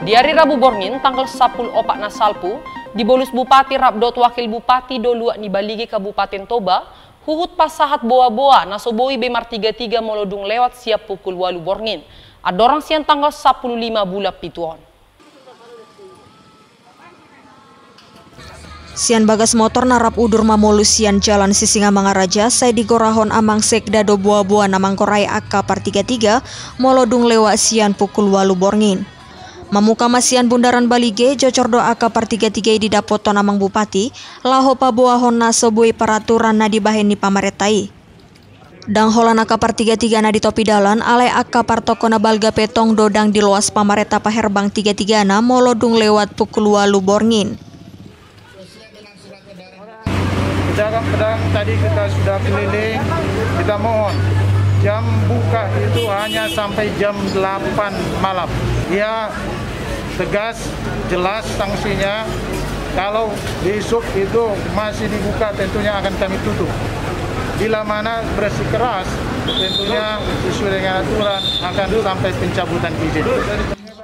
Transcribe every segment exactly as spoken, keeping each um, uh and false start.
Di ari Rabu borngin tanggal sampulu opat na salpu, dibolus Bupati rap dohot Wakil Bupati do luat ni Balige Kabupaten Toba, huhut pasahat boa-boa na so boi be martiga-tiga molo dung lewat sian pukul ualu borngin, andorang sian tanggal sampulu lima bulan pitu on. Sian bagas motor na rap udur mamolus sian Jalan Sisingamangaraja sai digorahon amang sekda do boa-boa na manggorai angka partiga-tiga molo dung lewat sian pukul ualu borngin. Mamuka ma sian bundaran Balige, jojor do angka partiga-tiga i didapothon amang bupati, laho paboahon na so boi paraturan na dibahen ni pamarenta i. Ndang holan angka partiga-tiga na di topi dalan, alai angka partongko na balga pe tong do ndang diloas pamarenta paherbang tiga-tigana molo dung lewat pukul ualu borngin. Pedagang-pedagang tadi kita sudah keliling, kita mohon jam buka itu hanya sampai jam delapan malam. Ya, tegas, jelas sanksinya. Kalau besok itu masih dibuka, tentunya akan kami tutup. Bila mana bersikeras, tentunya sesuai dengan aturan akan sampai pencabutan izin.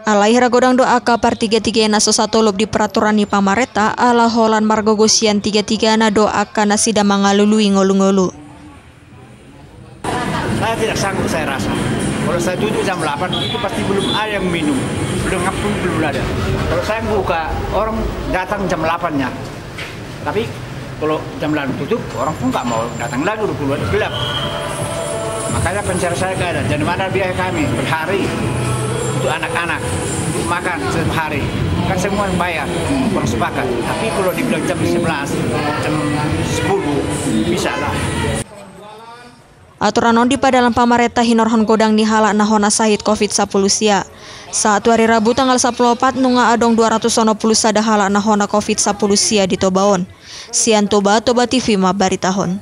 Alai hira godang do angka partiga-tiga i na so satolop di peraturan ni pamarenta, ala holan margogo sian tiga-tigana do angka nasida mangalului ngolu-ngolu. Saya tidak sanggup, saya rasa. Kalau saya tutup jam delapan, itu pasti belum ada yang minum. Belum ngapung, belum ada. Kalau saya buka, orang datang jam delapan-nya. Tapi kalau jam delapan tutup, orang pun nggak mau datang lagi, udah keluar gelap. Makanya penjara saya nggak ada. Dari mana biaya kami per hari untuk anak-anak, untuk makan setiap hari? Kan semua yang bayar, orang sepakat. Tapi kalau dibilang jam sebelas, jam sepuluh, bisa lah. Aturan on dipadalan pamarenta hinorhon godang ni halak na hona sahit covid sampulu sia. Sahat tu ari Rabu tanggal sampulu opat, nunga adong dua ratus onom pulu sada halak na hona covid sampulu sia di Toba on. Sian Toba, Toba T V mambaritahon.